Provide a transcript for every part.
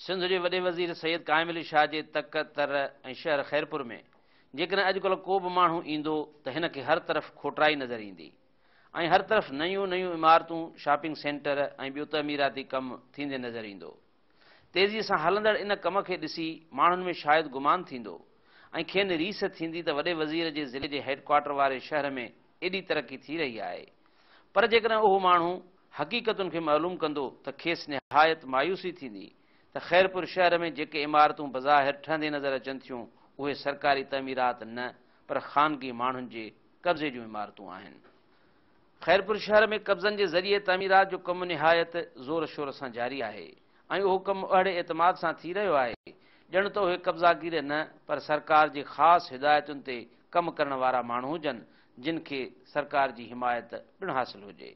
سنڌ جي وڏي وزير سيد قائم علي شاهه جي تڪ، تر ۽ شهر خيرپور ۾ جيڪڏهن اڄڪلهه ڪو به ماڻهو ايندو ته هن کي هر طرف کوٽرائي نظر ايندي ۽ هر طرف نيون نيون عمارتون، شاپنگ سينٽر ۽ ٻيو تعميراتي ڪم ٿيندي نظر ايندو. تيزيء سان هلندڙ ان ڪم کي ڏسي ماڻهن ۾ شايد گمان ٿيندو ۽ کين ريس ٿيندي ته وڏي وزير جي ضلعي جي هيڊ ڪوارٽر واري شهر ۾ ايڏي ترقي ٿي رهي آهي. پر جيڪڏهن اهو ماڻهو حقيقتن کي معلوم ڪندو ته کيس نهايت مايوسي ٿيندي ته خيرپور شهر ۾ جيڪي عمارتون بظاهر ٺهندي نظر اچن ٿيون اهي سرڪاري تعميرات نه پر خانگي ماڻهن جي قبضي جون عمارتون آهن. خيرپور شهر ۾ قبضن جي ذريعي تعميرات جو ڪم نهايت زور شور سان جاري آهي ۽ اهو ڪم اهڙي اعتماد سان ٿي رهيو آهي ڄڻ ته اهي قبضاگير نه پر سرڪار جي خاص هدايتن تي ڪم ڪرڻ وارا ماڻهو هجن جن کي سرڪار جي حمايت پڻ حاصل هجي.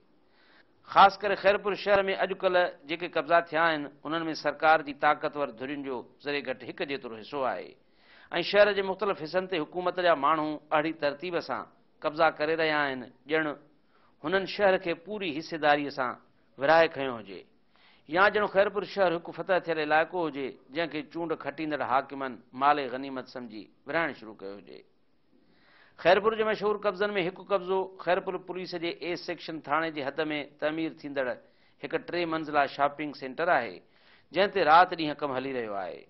خاص ڪري خيرپور شهر ۾ اڄڪلهه جيڪي قبضا ٿيا آهن انهن ۾ سرڪار جي طاقتور ڌرين جو ذري گهٽ هڪ جيترو حصو آهي ۽ شهر جي مختلف حصن تي حڪومت جا ماڻهو اهڙي ترتيب سان قبضا ڪري رهيا آهن ڄڻ هنن شهر کي پوري حصيداريء سان ورهائي کنيو هجي يا ڄڻ خيرپور شهر هڪ فتح ٿيل علائقو هجي جنهن کي چونڊ کٽيندڙ حاڪمن مال غنيمت سمجهي ورهائڻ شروع ڪيو هجي. خيرپور جي مشهور قبضن ۾ هڪ قبضو خيرپور پوليس جي اي سيڪشن ٿاڻي جي حد ۾ تعمير ٿيندڙ هڪ ٽي منزله شاپنگ سينٽر آهي جنهن تي رات ڏينهن ڪم هلي رهيو آهي.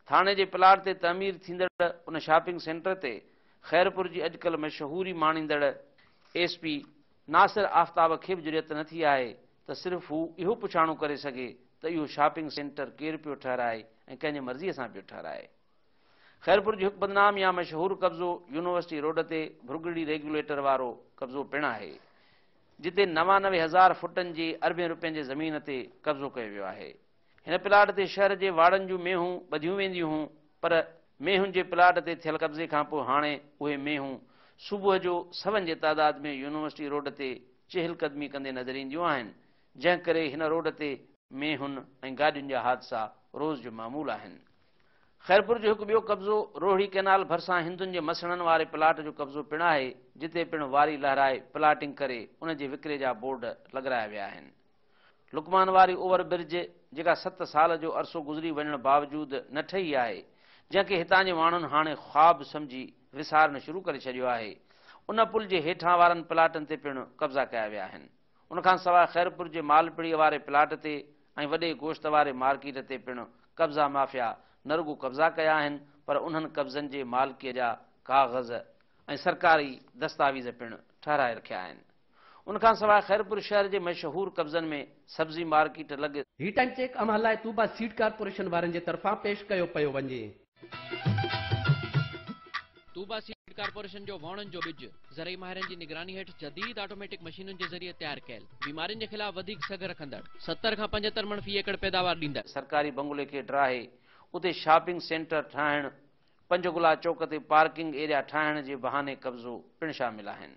ٿاڻي جي پلاٽ تي تعمير ٿيندڙ ان شاپنگ سينٽر تي خيرپور جي اڄڪلهه مشهوري ماڻيندڙ ايس پي ناصر آفتاب کي به جرئت نه ٿي آهي ته صرف هو اهو پڇاڻو ڪري سگهي ته اهو شاپنگ سينٽر ڪير پيو ٺهرائي ۽ ڪنهن جي مرضيء سان پيو ٺهرائي. خيرپور جو هڪ بدنام يا مشهور قبضو يونيورسٽي روڊ تي ڀرڳڙي ريگيوليٽر وارو قبضو پڻ آهي، جتي 99 هزار فٽن جي اربين روپين جي زمين تي قبضو ڪيو ويو آهي. هن پلاٽ تي شهر جي واڙن جون مينهون ٻڌيون وينديون هون پر مينهن جي پلاٽ تي ٿيل قبضي کانپوء هاڻي اهي مينهون صبح جو سون جي تعداد ۾ يونيورسٽي روڊ تي چهل قدمي ڪندي نظر اينديون آهن جنهن ڪري هن روڊ تي مينهن ۽ گاڏين جا حادثا روز جو معمول آهن. خيرپور جو هڪ ٻيو قبضو روهڙي ڪئنال ڀرسان هندن جي مسڻن واري پلاٽ جو قبضو پڻ آهي جتي پڻ واري لهرائي پلاٽنگ ڪري ان جي وڪري جا بورڊ لڳرايا ويا آهن. لقمان واري اوور برج جيڪا ست سال جو عرصو گذري وڃڻ باوجود نه ٺهي آهي، جنهن کي هتان جي ماڻهن هاڻي خواب سمجهي وسارڻ شروع ڪري ڇڏيو آهي، ان پل جي هيٺان وارن پلاٽن تي پڻ قبضا ڪيا ويا آهن. ان کان سواء خيرپور جي مالپڙيء واري پلاٽ تي ۽ وڏي گوشت واري مارڪيٽ تي پڻ قبضا مافيا نه رڳو قبضا ڪيا آهن پر انهن قبضن جي مالڪيء جا ڪاغذ ۽ سرڪاري دستاويز پڻ ٺهرائي رکيا آهن. ان کان سواء خيرپور شهر جي مشهور قبضن ۾ سبزي مارڪيٽ لڳ. هي ٽائيم چيڪ اوهان لاء طوبا سيڊ ڪارپوريشن وارن جي طرفان پيش ڪيو پيو وڃي. طوبا سيڊ ڪارپوريشن جو ووڻن جو ٻج زرعي ماهرن جي نگراني هيٺ جديد آٽوميٽڪ مشينن جي ذريعي تيار ڪيل، بيمارين جي خلاف وڌيڪ سگهه رکندڙ، 70 کان 75 مڻ في ايڪڙ پيداوار ڏيندڙ. سرڪاري بنگلي کي ڊاهي اتي شاپنگ سينٽر ٺاهڻ، پنجگلا چوڪ تي پارڪنگ ايريا ٺاهڻ جي بهاني قبضو پڻ شامل آهن.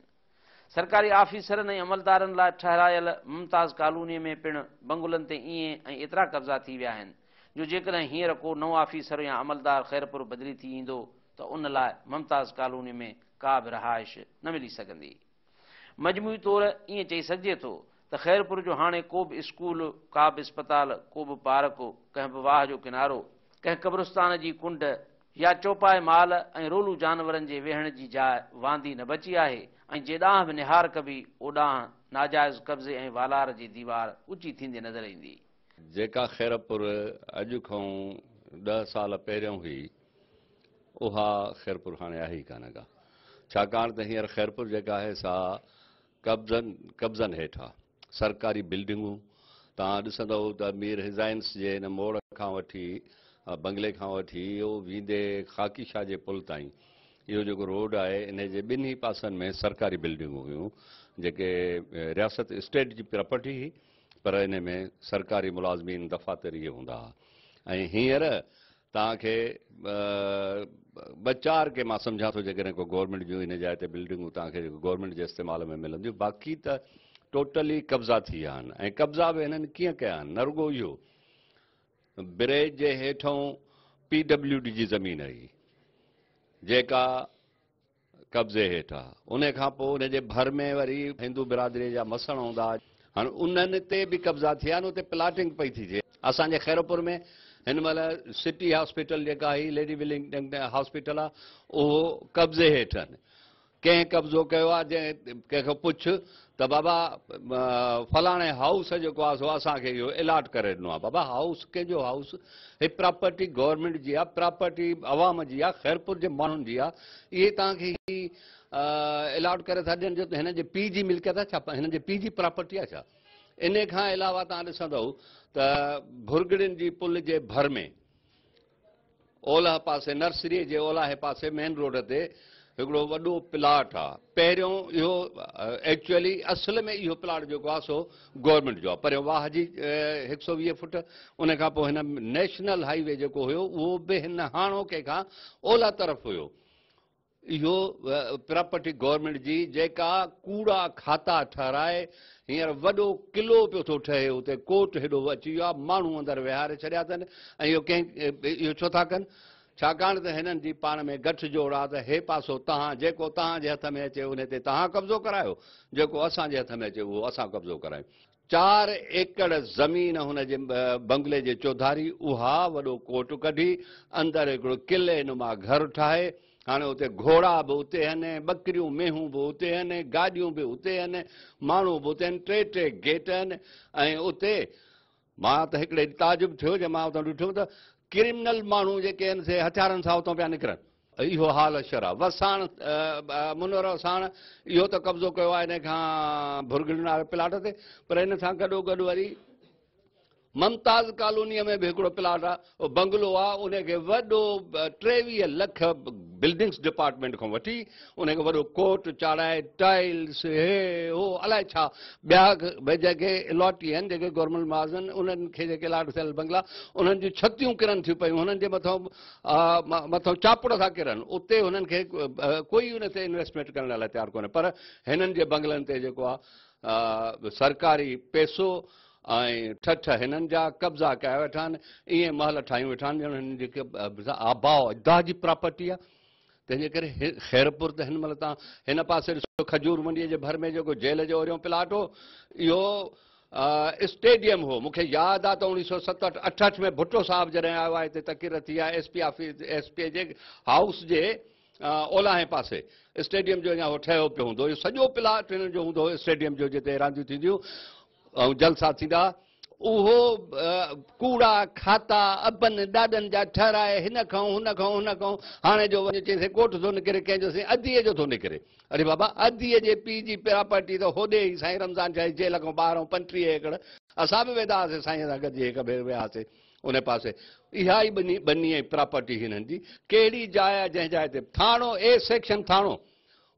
سرڪاري آفيسرن ۽ عملدارن لاء ٺهرايل ممتاز ڪالونيء ۾ پڻ بنگلن تي ائين ۽ ايترا قبضا ٿي ويا آهن جو جيڪڏهن هينئر ڪو نئون آفيسر يا عملدار خيرپور بدلي ٿي ايندو ته ان لاء ممتاز ڪالونيء ۾ ڪا به رهائش نه ملي سگهندي. مجموعي طور ائين چئي سگهجي ٿو ته خيرپور جو هاڻي ڪو به اسڪول، ڪا به اسپتال، ڪو به پارڪ، ڪنهن به واهه جو ڪنارو، ڪنهن قبرستان جي ڪنڊ يا چوپائي مال ۽ رولو جانورن جي ويهڻ جي جاء واندي نه بچي آهي ۽ جيڏانهن به نهار ڪبي اوڏانهن ناجائز قبضي ۽ والار جي ديوار اچي ٿيندي نظر ايندي. جيڪا خيرپور اڄ کان ڏهه سال پهريون هئي اها خيرپور هاڻي آهي ئي ڪانه ڪا ڇاڪاڻ ته هينئر خيرپور جيڪا آهي سا قبضن قبضن هيٺ آ. سرڪاري بلڊنگون توهان ڏسندؤ ته مير his Highness جي هن موڙ کان وٺي بنگلي کان وٺي اهو ويندي خاڪي شاهه جي پل تائين اهو جيڪو روڊ آهي انهي جي ٻنهي پاسن ۾ سرڪاري بلڊنگون هيون جيڪي رياست اسٽيٽ جي پراپرٽي هئي پر انهي ۾ سرڪاري ملازمين دفاتر اهي هوندا هئا ۽ هينئر توهان کي ٻه چار ڪي مان سمجهان ٿو جيڪڏهن ڪو گورنمينٽ جون ان جاء تي بلڊنگون توهان کي گورنمينٽ جي استعمال ۾ ملنديون باقي ته ٽوٽلي قبضا ٿي ويا آهن ۽ قبضا به هنن ڪيئن ڪيا آهن نه رڳو اهو بريج جي هيٺون پي ڊبليو ڊي جي زمين هئي جيڪا قبضي هيٺ آ. انهي کان پوء ان جي ڀر ۾ وري هندو برادريء جا مسڻ هوندا. هاڻي انهن تي به قبضا ٿيا آهن، اتي پلاٽنگ پئي ٿي ٿئي. اسان جي خيرپور ۾ هن مهل سٽي هاسپيٽل جيڪا هي ليڊي ولنگٽن هاسپيٽل آهي، اهو قبضي هيٺ آهن. ڪنهن قبضو ڪيو آهي؟ جنهن ڪنهن کان پڇ ته بابا فلاڻي هائوس جيڪو آهي سو اسان کي اهو الاٽ ڪري ڏنو آهي. بابا هائوس ڪنهن جو هائوس؟ هي پراپرٽي گورنمينٽ جي آهي، پراپرٽي عوام جي آهي، خيرپور جي ماڻهن جي آهي. اهي توهان کي هي الاٽ ڪري ٿا ڏين جو هنن جي پيء جي ملڪيت آهي ڇا؟ هنن جي پيء جي پراپرٽي آهي ڇا؟ ان کان علاوه توهان ڏسندؤ ته ڀرڳڙين جي پل جي ڀر ۾ اولهه پاسي نرسريء جي اولاهي پاسي مين روڊ تي هڪڙو وڏو پلاٽ آ. پهريون اهو ايڪچوئلي اصل ۾ اهو پلاٽ جيڪو آ سو گورنمينٽ جو آ. پريون واهه جي 120 فٽ ان کان پوء هن نيشنل هائي وي جيڪو هيو اهو به هن هاڻوڪي کان اولهه طرف هيو. اهو پراپرٽي گورنمينٽ جي جيڪا ڪوڙا کاتا ٺهرائي هينئر وڏو قلعو پيو ٿو ٺهي اتي ڪوٽ هيڏو اچي ويو آهي ماڻهو اندر ويهاري ڇڏيا اٿن ۽ اهو ڪنهن اهو ڇو ٿا ڪن ڇاڪاڻ ته هنن جي پاڻ ۾ گٺ جوڙ آهي ته هي پاسو تهان جيڪو تهان جي هٿ ۾ اچي ان تي تهان قبضو ڪرايو جيڪو اسان جي هٿ ۾ اچي اهو اسان قبضو ڪرايون. 4 ايڪڙ زمين هن جي بنگلي جي چوڌاري اها وڏو ڪوٽ ڪڍي اندر هڪڙو قلعي نما گهر ٺاهي هاڻي اتي گهوڙا به اتي هن، ٻڪريون مينهون به اتي هن، گاڏيون به اتي هن، ماڻهو به اتي هن، ٽي ٽي گيٽ هن ۽ اتي مان ته هڪڙي ڏينهن تعجب ٿيو جي مان اتان ڏٺم ته ڪرمنل ماڻهو جيڪي آهن سي هٿيارن سان اتان پيا نڪرن. اهو حال حشر آهي. وساڻ منور وساڻ اهو ته قبضو ڪيو آهي ان کان ڀرڳڙين واري پلاٽ تي پر ان سان گڏو گڏ وري ممتاز ڪالونيء ۾ به هڪڙو پلاٽ آهي، بنگلو آهي، ان کي وڏو 23 لک بلڊنگس ڊپارٽمينٽ کان وٺي ان کي وڏو ڪوٽ چاڙهائي ٽائلس هي هو الائي ڇا ٻيا به جيڪي الاٽي آهن جيڪي گورنمينٽ ملازم انهن کي جيڪي الاٽ ٿيل بنگلا انهن جون ڇتيون ڪرن ٿيون پيون هنن جي مٿان مٿان چاپڙ ٿا ڪرن اتي هنن کي ڪوئي ان تي انويسٽمينٽ ڪرڻ لاء تيار ڪونهي پر هنن جي بنگلن تي جيڪو آهي سرڪاري پيسو ۽ ٺٺ هنن جا قبضا ڪيا ويٺا آهن، ائين محل ٺاهيون ويٺا آهن ڄڻ هنن جي آباء اجداد جي پراپرٽي آهي. تنهن جي ڪري خيرپور ته هن مهل تان هن پاسي ڏسو کجور منڊيء جي ڀر ۾ جيڪو جيل جو اوريون پلاٽ هو اهو اسٽيڊيم هو. مون کي ياد آهي ته 1967 68 ۾ ڀٽو صاحب جڏهن آيو آهي هتي تقرير ٿي آهي S P office S P جي هائوس جي اولاهين پاسي اسٽيڊيم جو اڃا هو ٺهيو پيو هوندو اهو سڄو پلاٽ هنن جو هوندو هو اسٽيڊيم جو جتي رانديون ٿينديون ۽ جلسا ٿيندا اهو ڪوڙا کاتا ابن ڏاڏن جا ٺهرائي هن کان هن کان هن کان هاڻي جو وڃي چئي سائين ڪوٽ ٿو نڪري ڪنهن جو سائين اديء جو ٿو نڪري اڙي بابا اديء جي پيء جي پراپرٽي ته هوڏي ئي سائين رمضان شاهي جيل کان ٻاهران 35 ايڪڙ اسان به ويندا هئاسين سائين سان گڏجي هڪ ڀيرو ويا هئاسين ان پاسي اها ئي ٻني ٻني ۽ پراپرٽي هنن جي ڪهڙي جاء آهي جنهن جاء تي ٿاڻو اي سيڪشن ٿاڻو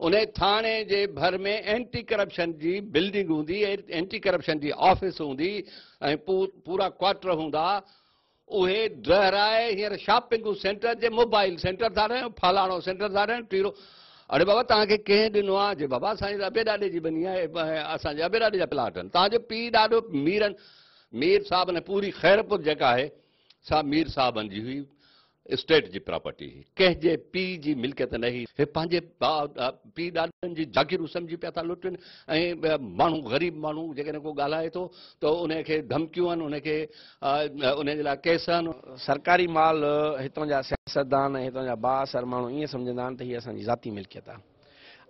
انهي ٿاڻي جي ڀر ۾ اينٽي ڪرپشن جي بلڊنگ هوندي، اينٽي ڪرپشن جي آفيس هوندي ۽ پورا ڪوارٽر هوندا، اهي ڊهرائي هينئر شاپنگ سينٽر جي موبائل سينٽر ٿا ٺاهيون، فلاڻو سينٽر ٿا ٺاهيون، ٽيرو اڙي بابا توهان کي ڪنهن ڏنو آهي؟ جي بابا اسان جي ابي ڏاڏي جي ٻني آهي، اسان جي ابي ڏاڏي جا پلاٽ آهن، توهان جو پيء ڏاڏو ميرن مير صاحب نه پوري خيرپور جيڪا آهي سا مير صاحبن جي هئي، اسٽيٽ جي پراپرٽي هئي، ڪنهن جي پيء جي ملڪيت نه هئي. هي پنهنجي پيء ڏاڏن جي جاگيرون سمجهي پيا ٿا لٽن ۽ ماڻهو غريب ماڻهو جيڪڏهن ڪو ڳالهائي ٿو ته ان کي ڌمڪيون آهن، ان کي ان جي لاء ڪيس آهن. سرڪاري مال هتان جا سياستدان ۽ هتان جا بااثر ماڻهو ائين سمجهندا آهن ته هي اسان جي ذاتي ملڪيت آهي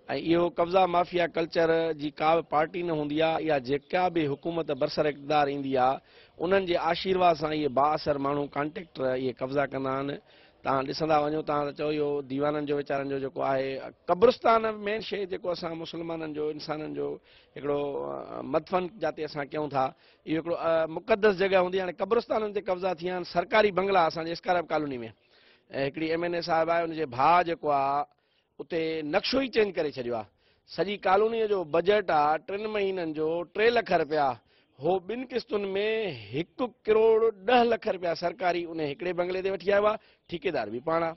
۽ اهو قبضا مافيا ڪلچر جي ڪا به پارٽي نه هوندي آهي، اها جيڪا به حڪومت برسر اقتدار ايندي آهي انهن جي آشيرواد سان اهي بااثر ماڻهو ڪانٽيڪٽر اهي قبضا ڪندا آهن. توهان ڏسندا وڃو توهان ته چئو اهو ديوانن جو ويچارن جو جيڪو آهي قبرستان مين شيء جيڪو اسان مسلمانن جو انسانن جو هڪڙو مدفن جاتي اسان ڪيون ٿا اهو هڪڙو مقدس جڳهه هوندي هاڻي قبرستانن تي قبضا ٿي ويا آهن سرڪاري بنگلا اسان جي اسڪارپ ڪالوني ۾ هڪڙي ايم اين اي صاحب آهي ان جي ڀاء جيڪو آهي اتي نقشو ئي چينج ڪري ڇڏيو آ. سڄي ڪالونيء جو بجيٽ آ ٽن مهينن جو 3 لک رپيا، هو ٻن قسطن ۾ 1 ڪروڙ 10 لک رپيا سرڪاري انهي هڪڙي بنگلي تي وٺي آيو آ، ٺيڪيدار به پاڻ آ.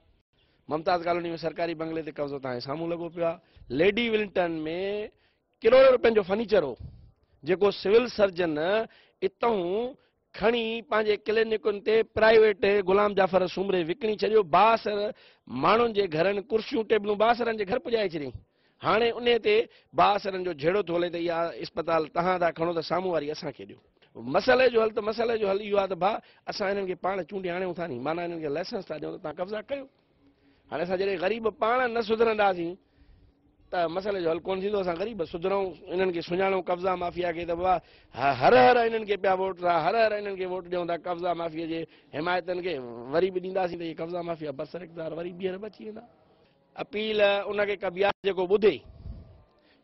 ممتاز ڪالوني ۾ سرڪاري بنگلي تي قبضو توهان جي سامهون لڳو پيو آ. ليڊي ولنٽن ۾ ڪروڙين رپين جو فرنيچر هو، جيڪو سول سرجن اتهون کڻي پنهنجي ڪلينڪن تي پرائيويٽ غلام جعفر سومري وڪڻي ڇڏيو، بااثر ماڻهن جي گهرن ڪرسيون ٽيبلون بااثرن جي گهر پڄائي ڇڏيائين. هاڻي انهي تي بااثرن جو جهيڙو ٿو هلي ته اها اسپتال توهان ٿا کڻو ته سامهون واري اسان کي ڏيو. مسئلي جو حل ته مسئلي جو حل اهو آهي ته ڀاء اسان انهن کي پاڻ چونڊي آڻيون ٿا ني، معنيٰ انهن کي لائسنس ٿا ڏيون ته توهان قبضا ڪيو. هاڻي اسان جڏهن غريب پاڻ نه سڌرنداسين ته مسئلي جو حل ڪونه ٿيندو. اسان غريب سڌرون، انهن کي سڃاڻون قبضا مافيا کي ته بابا هر هر انهن کي پيا ووٽ ٿا، هر هر انهن کي ووٽ ڏيون ٿا، قبضا مافيا جي حمايتن کي وري به ڏينداسين ته اهي قبضا مافيا برسر اقتدار وري ٻيهر به اچي ويندا. اپيل ان کي ڪبي آهي جيڪو ٻڌي.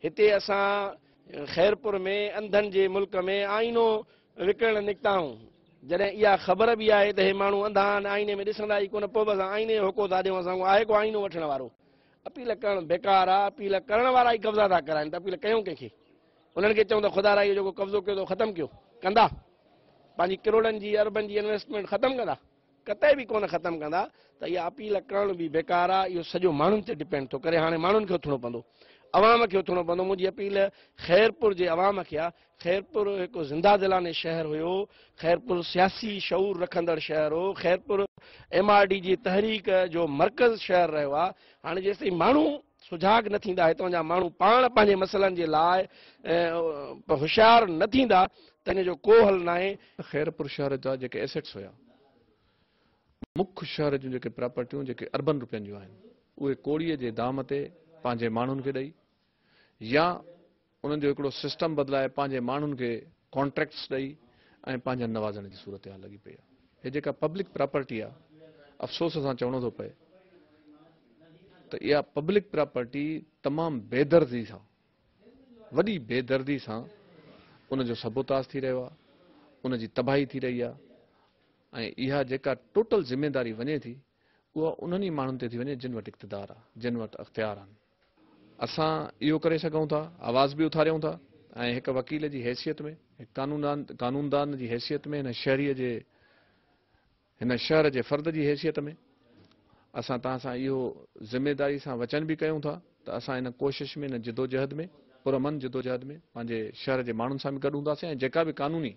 هتي اسان خيرپور ۾ انڌن جي ملڪ ۾ آئينو وڪڻڻ نڪتا آهيون. جڏهن اها خبر به آهي ته هي ماڻهو انڌا آهن، آئيني ۾ ڏسندا ئي ڪونه، پوء به اسان آئيني جو هوڪو ٿا ڏيون، اسان کان آهي ڪو آئينو وٺڻ وارو؟ اپيل ڪرڻ بيڪار آهي، اپيل ڪرڻ وارا ئي قبضا ٿا ڪرائين ته اپيل ڪيون ڪنهن کي؟ انهن کي چئون ته خدا را اهو جيڪو قبضو ڪيو اٿو ختم ڪيو. ڪندا؟ پنهنجي ڪروڙن جي اربن جي انويسٽمينٽ ختم ڪندا؟ قطعي به ڪونه ختم ڪندا ته اها اپيل ڪرڻ به بيڪار آ، اهو سڄو ماڻهن تي ڊپينڊ ٿو ڪري، هاڻي ماڻهن کي اٿڻو پوندو، عوام کي اٿڻو پوندو، منهنجي اپيل خيرپور جي عوام کي آ، خيرپور هڪ زنده دلانه شهر هيو، خيرپور سياسي شعور رکندڙ شهر هو، خيرپور ايم آر ڊي جي تحريڪ جو مرڪز شهر رهيو آ، هاڻي جيستائين ماڻهو سجاڳ نه ٿيندا، هتان جا ماڻهو پاڻ پنهنجي مسئلن جي لاء هوشيار نه ٿيندا ته ان جو ڪو حل ناهي. خيرپور شهر جا جيڪي ايسيٽس هيا، مک شهر جون جيڪي پراپرٽيون جيڪي اربن روپين جون آهن، اهي ڪوڙيء جي دام تي پنهنجي ماڻهن کي ڏئي يا انهن جو هڪڙو سسٽم بدلائي پنهنجي ماڻهن کي ڪانٽريڪٽس ڏئي ۽ پنهنجن نوازڻ جي صورتحال لڳي پئي آهي. هي جيڪا پبلڪ پراپرٽي آهي، افسوس سان چوڻو ٿو پئي ته اها پبلڪ پراپرٽي تمام بيدردي سان، وڏي بيدردي سان ان جو سبوتاز ٿي رهيو آهي، ان جي تباهي ٿي رهي آهي ۽ اها جيڪا ٽوٽل ذميداري وڃي ٿي اها انهن ئي ماڻهن تي ٿي وڃي جن وٽ اقتدار آهي، جن وٽ اختيار آهن. اسان اهو ڪري سگهون ٿا، آواز به اٿاريون ٿا ۽ هڪ وڪيل جي حيثيت ۾، هڪ قانوندان جي حيثيت ۾ هن شهريء جي هن شهر جي فرد جي حيثيت ۾ اسان توهان سان اهو ذميداري سان وچن به ڪيون ٿا ته اسان ان ڪوشش ۾ ان جدوجهد ۾ پرامن جدوجهد ۾ پنهنجي شهر جي ماڻهن سان به گڏ هونداسين ۽ جيڪا به قانوني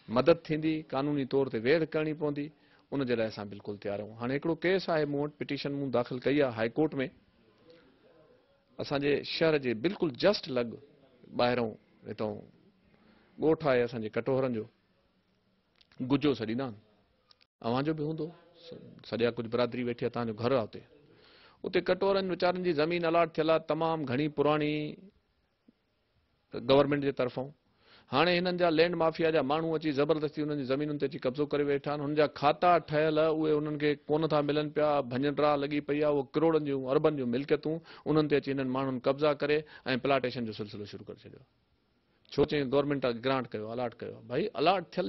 مدد ٿيندي قانوني طور تي ويڙهه ڪرڻي پوندي ان جي لاء اسان بلڪل تيار آهيون. هاڻي هڪڙو ڪيس آهي مون وٽ پٽيشن مون داخل ڪئي آهي هائي ڪورٽ ۾ اسان جي شهر جي بلڪل جسٽ لڳ ٻاهرئون هتئون ڳوٺ آهي اسان جي ڪٽوهرن جو گجو سڏيندا آهن اوهان جو به هوندو سڏيا ڪجهه برادري ويٺي آهي توهان جو گهر آهي اتي اتي ڪٽوهرن ويچارن جي زمين الاٽ ٿيل آهي تمام گهڻي پراڻي گورنمينٽ جي طرفون هاڻي هنن جا لينڊ مافيا جا ماڻهو اچي زبردستي انهن جي زمينن تي اچي قبضو ڪري ويٺا آهن هنن جا کاتا ٺهيل اهي انهن کي ڪونه ٿا ملن پيا ڀڃ ڊاهه لڳي پئي آهي اهي ڪروڙن جون اربن جون ملڪيتون انهن تي اچي هنن ماڻهن قبضا ڪري ۽ پلاٽيشن جو سلسلو شروع ڪري ڇڏيو آهي ڇو چيائين گورنمينٽ گرانٽ ڪيو الاٽ ڪيو ڀائي الاٽ ٿيل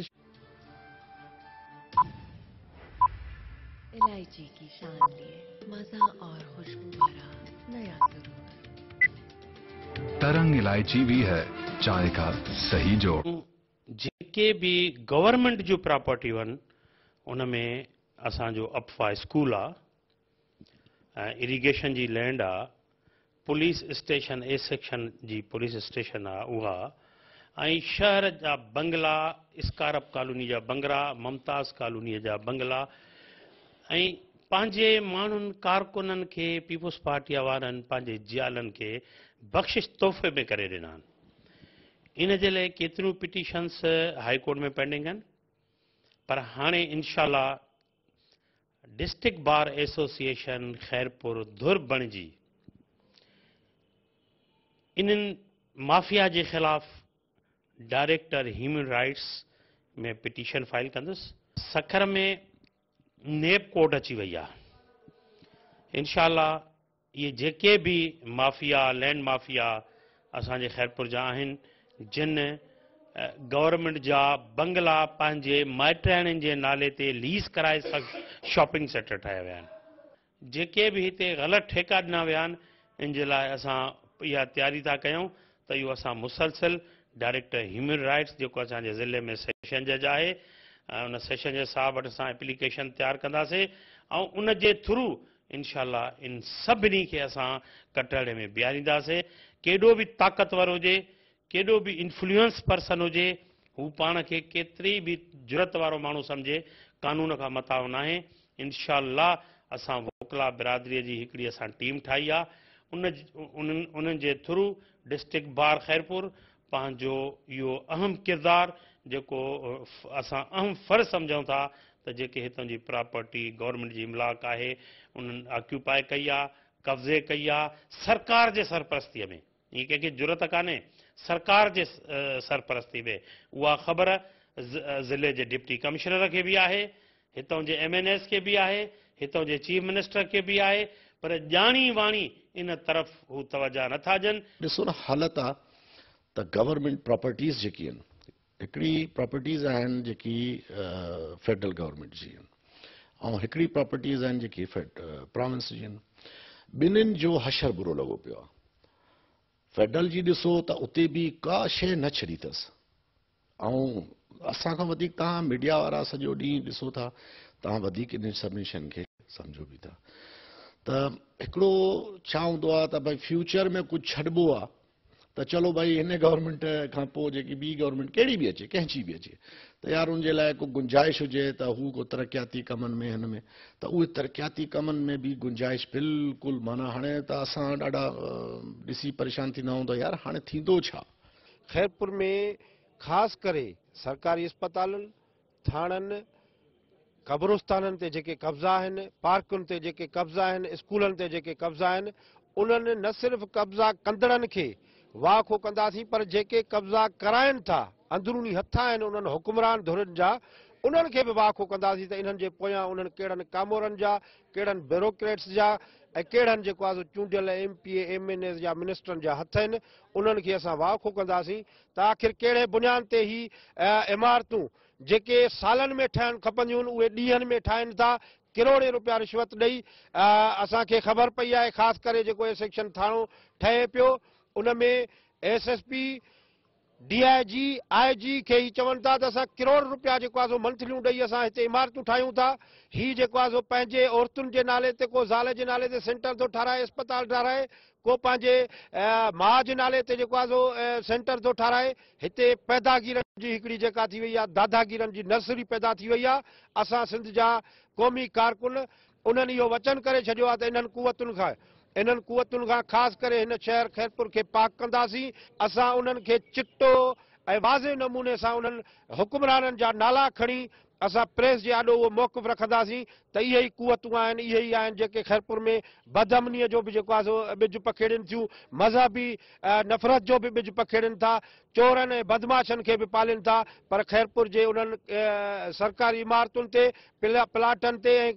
الائچي ڪي شان لئي مزا اور خوشبو ڀرا نيا سرور. ترنگ الائچي 20 چانهه کا صحيح جوڙ. جيڪي به گورنمينٽ جون پراپرٽيون آهن ان ۾ اسان جو اپفا اسڪول آ ۽ اريگيشن جي لينڊ آ پوليس اسٽيشن اي سيڪشن جي پوليس اسٽيشن آ اها ۽ شهر جا بنگلا اسڪارپ ڪالوني جا بنگلا ممتاز ڪالوني جا بنگلا ۽ پنهنجي ماڻهن ڪارڪنن کي پيپلز پارٽي وارن پنهنجي جيالن کي بخشش تحفي ۾ ڪري ڏنا آهن ان جي لاء ڪيتريون پٽيشنس هائي ڪورٽ ۾ پينڊنگ آهن پر هاڻي انشاء الله ڊسٽرڪٽ بار ايسوسيئيشن خيرپور ڌر بڻجي انهن مافيا جي خلاف director human rights ۾ petition file ڪندس. سکر ۾ نيب ڪورٽ اچي وئي آهي انشاء الله اهي جيڪي به مافيا لينڊ مافيا اسان جي خيرپور جا آهن جن گورنمينٽ جا بنگلا پنهنجي مائٽياڻين جي نالي تي ليز ڪرائي شاپنگ سينٽر ٺاهيا ويا آهن جيڪي به هتي غلط ٺيڪا ڏنا ويا آهن ان جي لاء اسان اها تياري ٿا ڪيون ته اهو اسان مسلسل ڊائريڪٽر هيومن رائٽس جيڪو اسان جي ضلعي ۾ سيشن جج آهي ان سيشن جج صاحب وٽ اسان ايپليڪيشن تيار ڪنداسين ۽ ان جي ٿرو انشاء الله ان سڀني کي اسان ڪٽهڙي ۾ بيهارينداسين ڪيڏو به طاقتور هجي ڪيڏو به انفلوئنس پرسن هجي هو پاڻ کي ڪيتري به جرئت وارو ماڻهو سمجهي قانون کان مٿانهون ناهي انشاء الله اسان وڪلا برادري جي هڪڙي اسان ٽيم ٺاهي آ. उन उन्हनि जे थ्रू डिस्ट्रिक्ट बार ख़ैरपुर पंहिंजो इहो अहम किरदारु जेको असां अहम फ़र्ज़ सम्झूं था त जेके हितां जी प्रॉपर्टी गवर्नमेंट जी इमलाक आहे उन्हनि ऑक्यूपाई कई आहे, कब्ज़े कई आहे सरकार जे सरपरस्तीअ में, ईअं कंहिंखे जुरत कान्हे, सरकार जे सरपरस्ती में। उहा ख़बर ज़िले जे डिप्टी कमिश्नर खे बि आहे, हितां जे एम एन एस खे बि आहे, हितां जे चीफ मिनिस्टर खे बि आहे, पर ॼाणी वाणी इन तरफ़ हू तवजह नथा ॾियनि। ॾिसो न हालत आहे त गवर्नमेंट प्रॉपर्टीज़ जेकी आहिनि, हिकिड़ी प्रॉपर्टीज़ आहिनि जेकी फेडरल गवर्नमेंट जी आहिनि ऐं हिकिड़ी प्रॉपर्टीज़ आहिनि जेकी प्रोविंस जी आहिनि, ॿिन्हिनि जो हशर बुरो लॻो पियो आहे। फेडरल जी ॾिसो त उते बि का शइ न छॾी अथसि ऐं असां खां वधीक तव्हां मीडिया वारा सॼो ॾींहुं ॾिसो था, तव्हां वधीक इन सभिनी शयुनि खे सम्झो बि था। त हिकिड़ो छा हूंदो आहे त भई फ्यूचर में कुझु छॾिबो आहे त चलो भई हिन गवर्नमेंट खां पोइ जेकी ॿी गवर्नमेंट कहिड़ी बि अचे, कंहिंजी बि अचे, त यार उनजे लाइ को गुंजाइश हुजे त हू को तरक़ियाती कमनि में हिन में, त उहे तरक़ियाती कमनि में बि गुंजाइश बिल्कुलु माना हाणे त असां ॾाढा ॾिसी परेशान थींदा आहियूं त यार हाणे थींदो छा। ख़ैरपुर में ख़ासि करे सरकारी अस्पतालुनि, थाणनि, क़बरिस्ताननि ते जेके कब्ज़ा आहिनि, पार्कुनि ते जेके कब्ज़ा आहिनि, स्कूलनि ते जेके कब्ज़ा आहिनि, उन्हनि न सिर्फ़ कब्ज़ा कंदड़नि खे वाखो कंदासीं पर जेके कब्ज़ा कराइनि था, अंदरूनी हथ आहिनि उन्हनि हुक्मरान धुरनि जा, उन्हनि खे बि वाखो कंदासीं त इन्हनि जे पोयां उन्हनि कहिड़नि कामोरनि जा, कहिड़नि ब्यूरोक्रेट्स जा ऐं कहिड़नि जेको आहे सो चूंडियल M P A, M N S या मिनिस्टरनि जा हथ आहिनि, उन्हनि खे असां वाखो कंदासीं त आख़िर कहिड़े बुनियाद ते ही इमारतूं जेके सालनि में ठहणु खपंदियूं आहिनि उहे ॾींहंनि में ठाहिनि था, करोड़े रुपया रिश्वत ॾेई। असांखे ख़बर पई आहे ख़ासि करे जेको ए सेक्शन थाणो ठहे पियो उन में S S P, D I G, I G खे ई चवनि था त असां करोड़ रुपया जेको आहे सो मंथलियूं ॾेई असां हिते इमारतूं ठाहियूं था। ही जेको आहे सो पंहिंजे औरतुनि जे नाले ते, को ज़ाल जे नाले ते सेंटर थो ठाराए, अस्पताल ठाराए, को पंहिंजे माउ जे नाले ते जेको आहे सो सेंटर थो ठाराए। हिते पैदागीरनि जी हिकिड़ी जेका थी वई आहे, दादागीरनि जी नर्सरी पैदा थी वई आहे। असां सिंध जा क़ौमी कारकुन उन्हनि इहो वचन करे छॾियो आहे त इन्हनि कुवतुनि खां ख़ासि करे हिन शहर ख़ैरपुर खे पाक कंदासीं। असां उन्हनि खे चिटो ऐं वाज़े नमूने सां उन्हनि हुक्मराननि जा नाला खणी असां प्रेस जे आॾो उहो मौक़िफ़ रखंदासीं त इहे ई कुवतूं आहिनि, इहे ई आहिनि जेके ख़ैरपुर में बदअमनीअ जो बि जेको आहे सो ॿिज पखेड़नि थियूं, मज़हबी नफ़रत जो बि ॿिज पखेड़नि था, चोरनि ऐं बदमाशनि खे बि पालनि था, पर ख़ैरपुर जे उन्हनि सरकारी इमारतुनि ते, प्लाटनि ते ऐं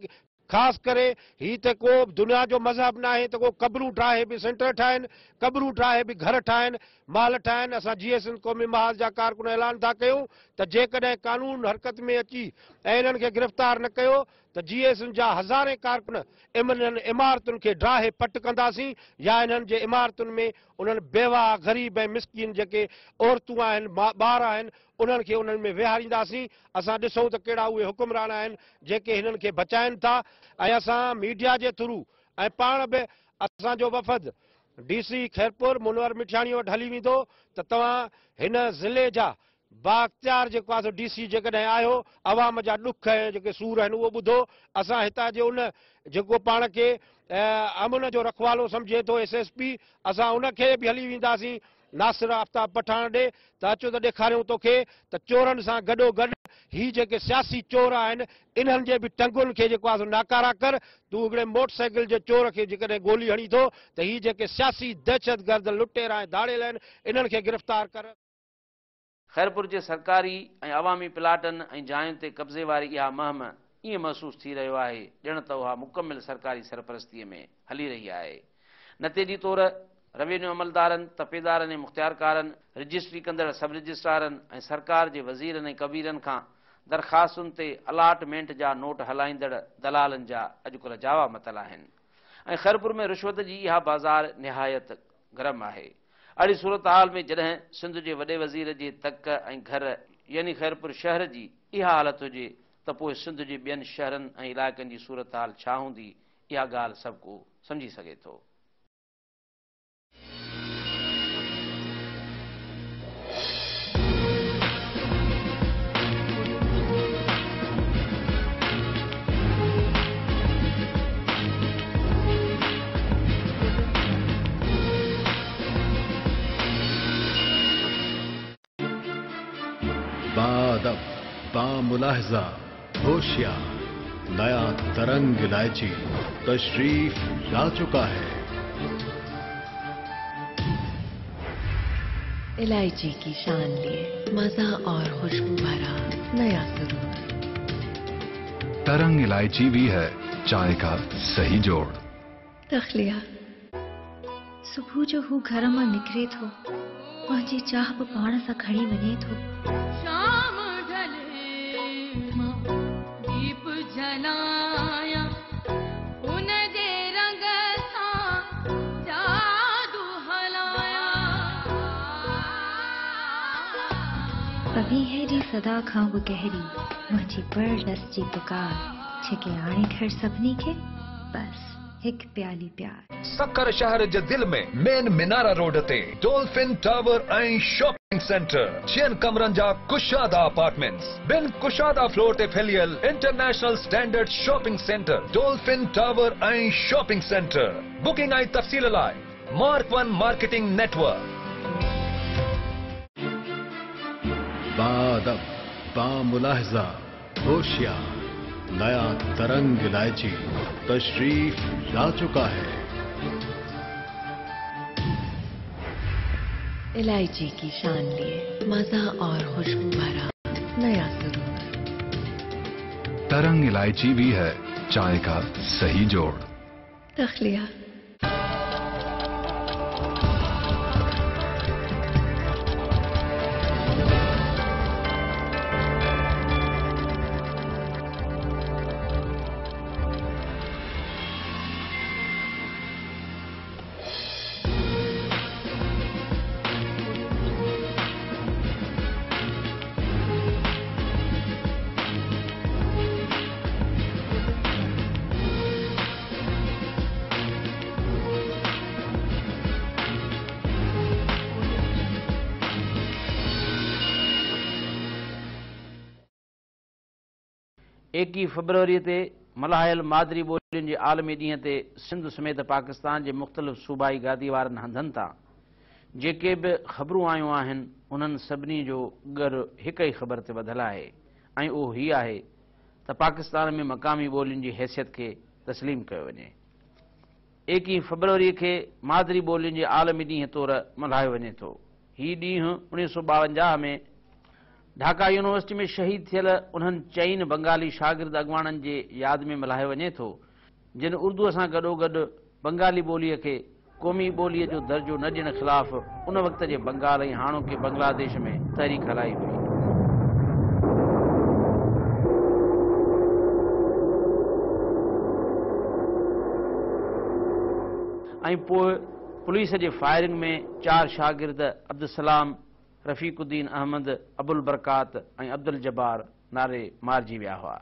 ख़ासि करे ही त को दुनिया जो मज़हब न आहे त को क़बरूं ठाहे बि सेंटर ठाहिनि, क़बरूं ठाहे बि घर ठाहिनि, माल ठाहिनि। असां जीए सिंध क़ौमी महाज़ जा कारकुन ऐलान था कयूं त जेकॾहिं कानून हरकत में अची ऐं इन्हनि खे गिरफ़्तार न कयो त जीए सिंध जा हज़ारे कारकुन इन्हनि इमारतुनि खे ड्राहे पट कंदासीं या इन्हनि जे इमारतुनि में उन्हनि बेवाह ग़रीब ऐं मिसकीन जेके औरतूं आहिनि, ॿार आहिनि, उन्हनि खे उन्हनि में विहारींदासीं। असां ॾिसूं त कहिड़ा उहे हुक्मरान आहिनि जेके हिननि खे बचाइनि था। ऐं असां मीडिया जे थ्रू ऐं पाण बि असांजो वफ़द डी सी ख़ैरपुर मुनवर मिठाणी वटि हली वेंदो त तव्हां हिन ज़िले जा बाख़्तियार जेको आहे सो डी सी जेकॾहिं आयो, अवाम जा ॾुख ऐं जेके सूर आहिनि उहो ॿुधो। असां हितां जे उन जेको पाण खे अमन जो रखवालो सम्झे थो एस एस पी, असां उनखे बि हली वेंदासीं नासिर आफ़्ताब पठाण ॾे त अचो त ॾेखारियूं तोखे त चोरनि सां गॾोगॾु ही जेके सियासी चोर आहिनि इन्हनि जे बि टंगुनि खे जेको आहे सो नाकारा कर। तूं हिकिड़े मोटरसाइकिल जे चोर खे जेकॾहिं गोली हणी थो त ही जेके सियासी दहशतगर्द लुटेरा ऐं धाड़ेल आहिनि इन्हनि खे गिरफ़्तार कर। ख़ैरपुर जे सरकारी ऐं अवामी प्लाटनि ऐं जायुनि ते कब्ज़े वारी इहा मुहिम ईअं महसूसु थी रहियो आहे ॼण त उहा मुकमिल सरकारी सरपरस्तीअ में हली रही आहे। नतीजे तौर रेवेन्यू अमलदारनि, तपेदारनि ऐं मुख़्तियारकारनि, रजिस्ट्री कंदड़ सब रजिस्ट्रारनि ऐं सरकार जे वज़ीरनि ऐं कबीरनि खां दरख़्वास्तुनि ते अलाटमेंट जा नोट हलाईंदड़ दलालनि जा अॼुकल्ह जावा मतल आहिनि ऐं ख़ैरपुर में रिश्वत जी इहा बाज़ार निहायत गरम आहे। अहिड़ी सूरत हाल में जॾहिं सिंध जे वॾे वज़ीर जे तक ऐं घर यानी ख़ैरपुर शहर जी इहा हालत हुजे त पोइ सिंध जे ॿियनि शहरनि ऐं इलाइक़नि जी सूरत हाल छा हूंदी, इहा ॻाल्हि सभु को सम्झी सघे थो। बामुलाहिजा होशियार नया तरंग इलायची तशरीफ ला चुका है। इलायची की शान लिए मजा और खुशबू भरा नया सुरूर। तरंग इलायची भी है चाय का सही जोड़। तखलिया सुबुह जो हू घर मां निकिरे थो, मुंहिंजी चाह बि पाण सां खणी वञे थो। शाम ढले मां दीप जलाया, उन जे रंग सां जादू हलाया। पवीहे जी सदा खां बि गहरी मुंहिंजी बरलस जी पुकार, छेके आणे घर सभिनी खे बस हिक प्याली प्यार। सक्खर शहर जे दिल में मेन मिनारा रोड ते डॉल्फिन टावर ऐं शॉपिंग सेंटर, 6 कमरनि जा कुशादा अपार्टमेंट्स, ॿिनि कुशादा फ्लोर ते फैलियल international standard shopping centre, Dolphin Tower ऐं शॉपिंग सेंटर। बुकिंग ऐं तफ़सील लाइ मार्क 1 मार्केटिंग नेटवर्क। बाअदब बामुलाहिजा होशियार नया तरंग इलायची तशरीफ ला चुका है। इलायची की शान लिए मजा और खुशबू भरा नया सुरूर। तरंग इलायची भी है चाय का सही जोड़। तखलिया एकवीह फरवरी ते मल्हायल मादरी ॿोलियुनि जे आलमी ॾींहं ते सिंध समेत पाकिस्तान जे मुख़्तलिफ़ सूबाई गादी वारनि हंधनि तां जेके बि ख़बरूं आयूं आहिनि उन्हनि सभिनी जो ॻर हिकु ई ख़बर ते ॿधल आहे ऐं उहो हीउ आहे त पाकिस्तान में मक़ामी ॿोलियुनि जी हैसियत खे तस्लीम कयो वञे। 21 फरवरी खे मादरी ॿोलियुनि जे आलमी ॾींहं तौर मल्हायो वञे थो। हीउ ॾींहुं 1952 में ढाका यूनिवर्सिटी में शहीद थियल उन्हनि चइनि बंगाली शागिर्द अॻवाणनि जे यादि में मल्हायो वञे थो जिन उर्दूअ सां गॾोगॾु बंगाली ॿोलीअ खे क़ौमी ॿोलीअ जो दर्जो न ॾियण ख़िलाफ़ उन वक़्त जे बंगाल ऐं हाणोके बांग्लादेश में तहरीक हलाई हुई। ऐं पोइ पुलिस जे फायरिंग में 4 शागिर्द अब्दुलसलाम, रफ़ीकुद्दीन अहमद, अबुल बरकात ऐं अब्दुल जब्बार नारे मारिजी विया हुआ।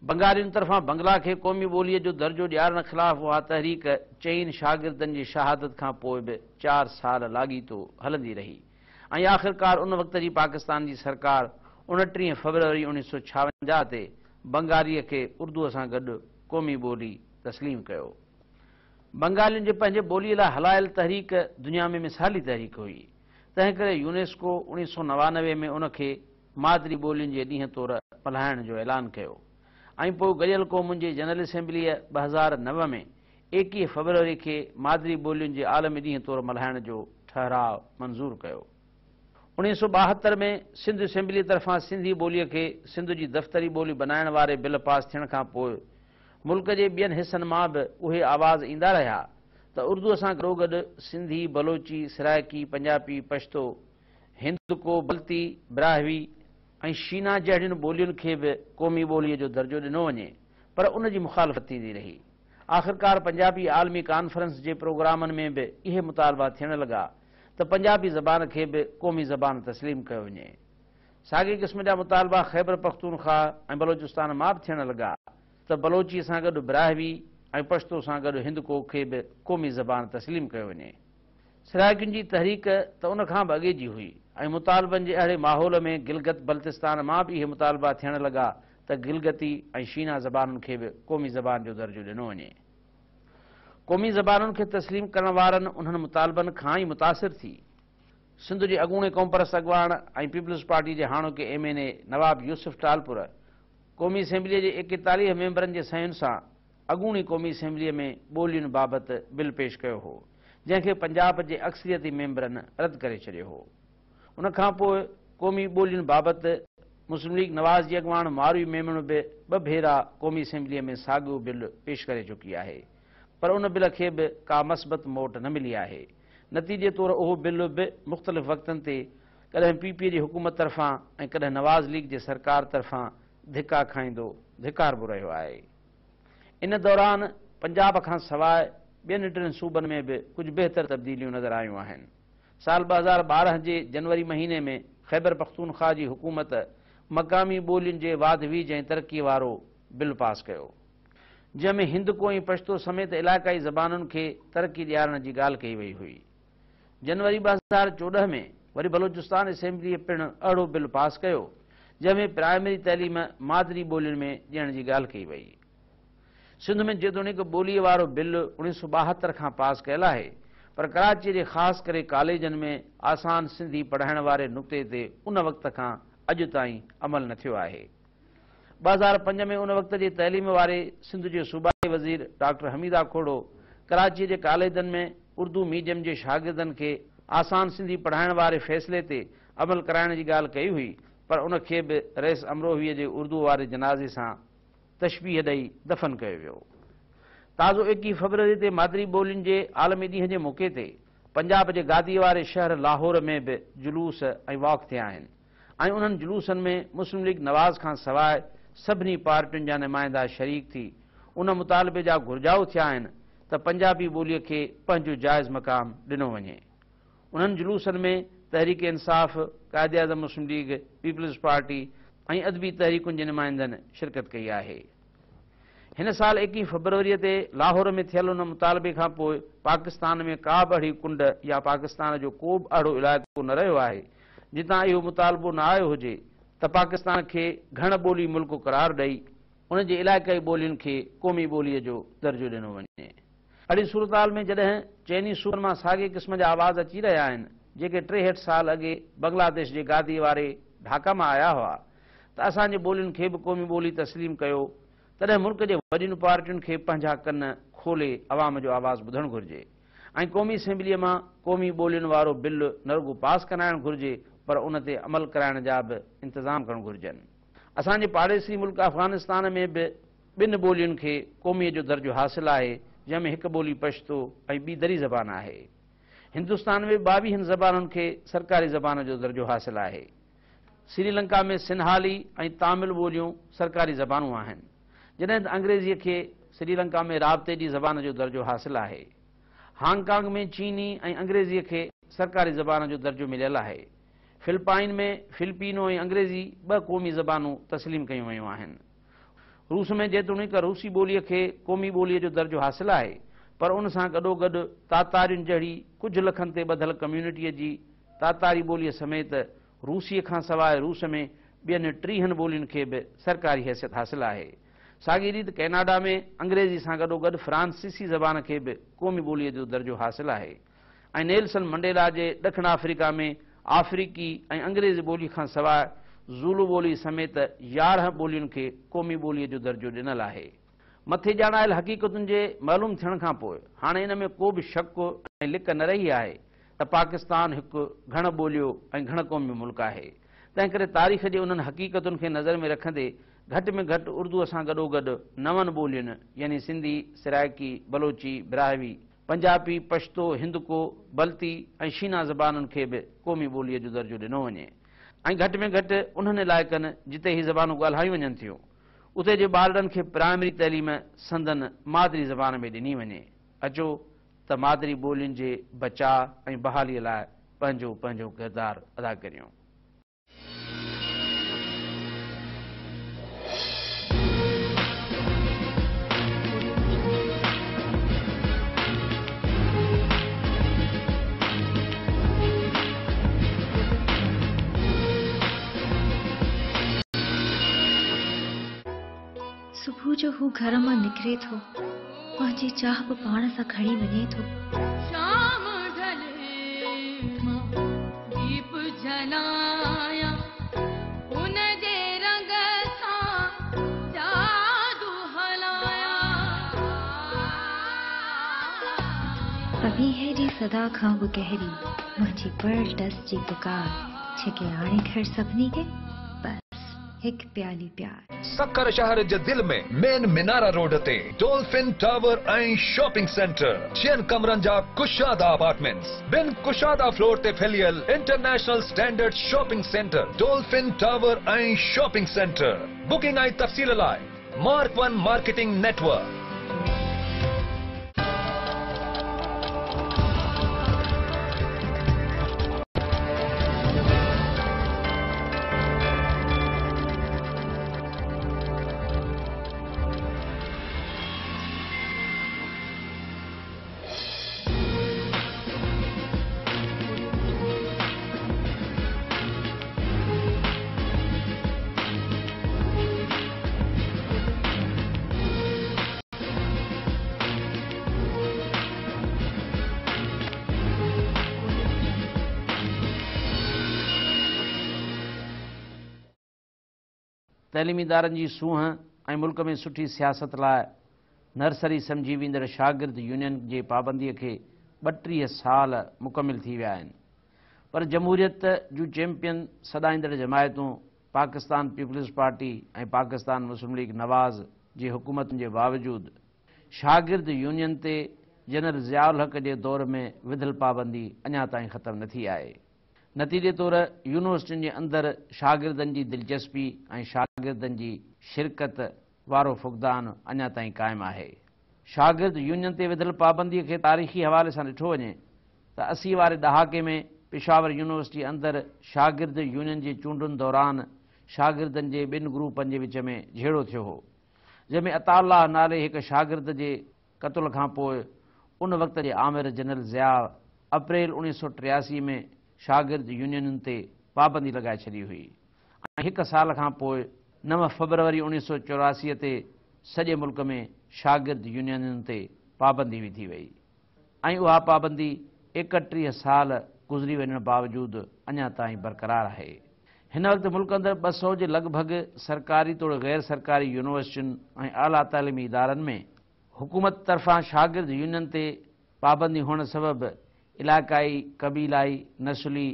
बंगालियुनि तरफ़ां बंगला खे क़ौमी ॿोलीअ जो दर्जो ॾियारण ख़िलाफ़ उहा तहरीक चइनि शागिर्दनि जी शहादत खां पोइ बि 4 साल लाॻीतो हलंदी रही ऐं आख़िरकार उन वक़्त जी पाकिस्तान जी सरकार 29 फरवरी 1956 ते बंगालीअ खे उर्दूअ सां गॾु क़ौमी ॿोली तस्लीम कयो। बंगालियुनि जे पंहिंजे ॿोलीअ लाइ हलायल तहरीक दुनिया में मिसाली तहरीक हुई, तंहिं करे यूनेस्को 1999 में उनखे मादरी ॿोलियुनि जे ॾींहं तौर मल्हाइण जो ऐलान कयो ऐं पोइ गॾियल क़ौमुनि जी जनरल असेंबलीअ 2009 में 21 फरवरी खे मादरी ॿोलियुनि जे आलमी ॾींहं तौर मल्हाइण जो ठहिराव मंज़ूर कयो। 1972 में सिंध असेंबली तरफ़ां सिंधी ॿोलीअ खे सिंध जी दफ़्तरी ॿोली बनाइण वारे बिल पास थियण खां पोइ मुल्क जे ॿियनि हिसनि मां बि उहे आवाज़ ईंदा रहिया त उर्दूअ सां गॾोगॾु सिंधी, बलोची, सिराइकी, पंजाबी, पश्तो, हिंदको, बल्ती, ब्राहवी ऐं शीना जहिड़ियुनि ॿोलियुनि खे बि क़ौमी ॿोलीअ जो दर्जो ॾिनो वञे, पर उन जी मुखालफ़त थींदी रही। आख़िरकार पंजाबी आलमी कॉन्फ्रेंस जे प्रोग्रामनि में बि इहे मुतालबा थियण लॻा त पंजाबी ज़बान खे बि क़ौमी ज़बान तस्लीम कयो वञे। साॻे क़िस्म जा मुतालबा ख़ैबर पख़्तूनख्वा ऐं बलोचिस्तान मां बि थियण लॻा त बलोचीअ सां गॾु ब्राहवी ऐं पश्तो सां गॾु हिंदको खे बि क़ौमी ज़बान तस्लीम कयो वञे। सिराइकियुनि जी तहरीक त उन खां बि अॻे जी हुई ऐं मुतालबनि जे अहिड़े माहौल में गिलगित बल्तिस्तान मां बि इहे मुतालबा थियण लॻा त गिलगिती ऐं शीना ज़बानुनि खे बि क़ौमी ज़बान जो दर्जो ॾिनो वञे। क़ौमी ज़बानुनि खे तस्लीम करण वारनि उन्हनि मुतालबनि खां ई मुतासिर थी سنڌ جي اڳوڻي قومپرست اڳواڻ ۽ پيپلز پارٽي جي هاڻوڪي M N A Nawab Yousuf Talpur قومي اسيمبليء جي 41 ميمبرن جي صحيحن سان اڳوڻي قومي اسيمبليء ۾ ٻولين بابت بل پيش ڪيو هو، جنهن کي پنجاب جي اڪثريتي ميمبرن رد ڪري ڇڏيو هو. ان کان پوء قومي ٻولين بابت مسلم ليگ نواز جي اڳواڻ ماروي ميمڻ به ٻه ڀيرا قومي اسيمبليء ۾ ساڳيو بل پيش ڪري چڪي آهي، پر ان بل کي به ڪا مثبت موٽ نه ملي آهي. نتيجي طور اهو بل به مختلف وقتن تي ڪڏهن پي پي جي حڪومت طرفان ۽ ڪڏهن نواز ليگ جي سرڪار طرفان ڌڪا کائيندو ڌڪاربو رهيو آهي. ان دوران پنجاب کان سواء ٻين ٽن صوبن ۾ به ڪجهه بهتر تبديليون نظر آيون آهن. سال 2012 جي جنوري مهيني ۾ خيبر پختونخوا جي حڪومت مقامي ٻولين جي واڌ ويجهه ۽ ترقي وارو بل پاس ڪيو، جنهن ۾ هندڪو ۽ پشتو سميت علائقائي زبانن کي ترقي ڏيارڻ جي ڳالهه ڪئي وئي هئي. جنوري 2014 ۾ وري بلوچستان اسيمبليء پڻ اهڙو بل پاس ڪيو، جنهن ۾ پرائمري تعليم مادري ٻولين ۾ ڏيڻ جي ڳالهه ڪئي وئي. سنڌ ۾ جيتوڻيڪ ٻوليء وارو بل 1972 کان پاس ڪيل آهي، پر ڪراچيء جي خاص ڪري ڪاليجن ۾ آسان سنڌي پڙهائڻ واري نقطي تي ان وقت کان اڄ تائين عمل نه ٿيو آهي. 2005 ۾ ان وقت جي تعليم واري سنڌ جي صوبائي وزير ڊاڪٽر حميده کوڙو ڪراچيء جي ڪاليجن ۾ اردو ميڊيم جي شاگردن کي آسان سنڌي پڙهائڻ واري فيصلي تي عمل ڪرائڻ جي ڳالهه ڪئي هئي، پر ان کي به رئيس امروهويء جي اردوء واري جنازي سان تشبيهه ڏئي دفن ڪيو ويو. تازو 21 فبروري تي مادري ٻولين جي عالمي ڏينهن جي موقعي تي پنجاب جي گاديء واري شهر لاهور ۾ به جلوس ۽ واڪ ٿيا آهن ۽ انهن جلوسن ۾ مسلم ليگ نواز کان سواء سڀني پارٽين جا نمائندا شريڪ ٿي ان مطالبي جا گهرجائو ٿيا آهن ته پنجابي ٻوليء کي پنهنجو جائز مقام ڏنو وڃي. انهن جلوسن ۾ تحريڪ انصاف، قائداعظم مسلم ليگ، پيپلز پارٽي ۽ ادبي تحريڪن جي نمائندن شرڪت ڪئي آهي. هن سال 21 فبروريء تي لاهور ۾ ٿيل ان مطالبي کان پوء پاڪستان ۾ ڪا به اهڙي ڪنڊ يا پاڪستان جو ڪو به اهڙو علائقو نه رهيو آهي جتان اهو مطالبو نه آيو هجي ته پاڪستان کي گهڻ ٻولي ملڪ قرار ڏئي ان جي علائقائي ٻولين کي قومي ٻوليء جو درجو ڏنو وڃي. اهڙي صورتحال ۾ جڏهن چئني صوبن مان ساڳئي قسم جا آواز اچي رهيا آهن، جيڪي 63 سال اڳي بنگلاديش جي گاديء واري ڍاڪا مان آيا هئا ته اسان جي ٻولين کي به قومي ٻولي تسليم ڪيو، تڏهن ملڪ جي وڏين پارٽين کي پنهنجا ڪن کولي عوام جو آواز ٻڌڻ گهرجي ۽ قومي اسيمبليء مان قومي ٻولين وارو بل نه رڳو پاس ڪرائڻ گهرجي پر ان تي عمل ڪرائڻ جا به انتظام ڪرڻ گهرجن. اسان جي پاڙيسري ملڪ افغانستان ۾ به ٻن ٻولين کي قوميء جو درجو حاصل آهي، جنهن ۾ هڪ ٻولي پشتو ۽ ٻي دري زبان آهي. هندستان ۾ به 22 زبانن کي سرڪاري زبان جو درجو حاصل آهي. سري لنڪا ۾ سنهالي ۽ تامل ٻوليون سرڪاري زبانون آهن، جڏهن ته انگريزيء کي سري لنڪا ۾ رابطي جي زبان جو درجو حاصل آهي. هانگ ڪانگ ۾ چيني ۽ انگريزيء کي سرڪاري زبان جو درجو مليل آهي. فلپائن ۾ فلپينو ۽ انگريزي ٻه قومي زبانون تسليم ڪيون ويون آهن. روس ۾ جيتوڻيڪ روسي ٻوليء کي قومي ٻوليء جو درجو حاصل آهي، پر ان سان گڏوگڏ تاتارين جهڙي ڪجهه لکن تي ٻڌل ڪميونٽيء جي تاتاري ٻوليء سميت روسيء کان سواء روس ۾ ٻين 30 ٻولين کي به سرڪاري حيثيت حاصل آهي. ساڳي ريت ڪئناڊا ۾ انگريزي سان گڏوگڏ فرانسيسي زبان کي به قومي ٻوليء جو درجو حاصل آهي. ۽ نيلسن منڊيلا جي ڏکڻ آفريڪا ۾ آفريڪي ۽ انگريزي ٻولي کان سواء زولو ٻولي سميت 11 ٻولين کي قومي ٻوليء جو درجو ڏنل آهي. مٿي ڄاڻايل حقيقتن جي معلوم ٿيڻ کان پوء هاڻي ان ۾ ڪو به شڪ ۽ لڪ نه رهي آهي ته پاڪستان هڪ گهڻ ٻوليو ۽ گهڻ قومي ملڪ آهي. تنهنڪري تاريخ جي انهن حقيقتن کي نظر ۾ رکندي گهٽ ۾ گهٽ اردوء سان گڏوگڏ نون ٻولين يعني سنڌي، سرائيڪي، بلوچي، براهوي، پنجابي، پشتو، هندڪو، بلتي ۽ شينا زبانن کي به قومي ٻوليء جو درجو ڏنو وڃي ۽ گهٽ ۾ گهٽ انهن علائقن جتي هي زبانون ڳالهايون وڃن ٿيون، اتي جي ٻارڙن کي پرائمري تعليم سندن مادري زبان ۾ ڏني وڃي. اچو ته مادري ٻولين جي بچاء ۽ بحاليء لاء پنهنجو پنهنجو ڪردار ادا ڪريون. صبح جو هو گهر مان نڪري ٿو، پنهنجي چاهه به پاڻ سان کڻي وڃي ٿو. شام ڍلي مان پپيهي جي صدا खां बि गहरी मुंहिंजी पर्ल डस्ट जी पुकार, छेके आणे घर सभिनी खे, बसि हिकु प्याली प्यार। सक्खर शहर जे दिल में मेन मिनारा रोड ते डॉल्फिन टावर ऐं शॉपिंग सेंटर, 6 कमरनि जा कुशादा अपार्टमेंट्स, ॿिनि कुशादा फ्लोर ते फैलियल international standard shopping centre, Dolphin Tower ऐं शॉपिंग सेंटर। बुकिंग ऐं तफ़सील लाइ मार्क 1 मार्केटिंग नेटवर्क। तइलीमी इदारनि जी सूंहं ऐं मुल्क में सुठी सियासत लाइ नर्सरी सम्झी वेंदड़ शागिर्द यूनियन जे पाबंदीअ खे 32 साल मुकमिल थी विया आहिनि, पर जमहूरियत जूं चैंपियन सॾाईंदड़ जमायतूं पाकिस्तान पीपल्स पार्टी ऐं पाकिस्तान मुस्लिम लीग नवाज़ जी हुकूमतुनि जे बावजूद शागिर्द यूनियन ते जनरल ज़ियाउल हक़ जे दौर में विधिल पाबंदी अञा ताईं ख़तमु न थी आहे। नतीजे तौर यूनिवर्सिटियुनि जे अंदरि शागिर्दनि जी दिलचस्पी ऐं शागिर्दनि जी शिरकत वारो फुक़दान अञा ताईं क़ाइमु आहे। शागिर्द यूनियन ते विधिल पाबंदीअ खे तारीख़ी हवाले सां ॾिठो वञे त 80 वारे ॾहाके में पेशावर यूनिवर्सिटी अंदरि शागिर्द यूनियन जी चूंडुनि दौरान शागिर्दनि जे ॿिनि ग्रुपनि जे विच में झेड़ो थियो हो, जंहिंमें अताउल्लाह नाले हिकु शागिर्द जे क़तल खां पोइ उन वक़्त जे आमिर जनरल ज़िया अप्रैल 1983 में शागिर्द यूनियनुनि ते पाबंदी लॻाए छॾी हुई ऐं हिकु साल खां पोइ 9 फरवरी 1984 ते सॼे मुल्क में शागिर्द यूनियनुनि ते पाबंदी विधी वई ऐं उहा पाबंदी 31 साल गुज़री वञण बावजूद अञा ताईं बरक़रार आहे। हिन वक़्तु मुल्क अंदरि 200 जे लॻभॻ सरकारी तोड़े गैर सरकारी यूनिवर्सिटियुनि ऐं आला तालीमी इदारनि में हुकूमत तरफ़ां शागिर्द यूनियन ते पाबंदी हुअण सबबु इलाइक़ाई, क़बीलाई, नस्ली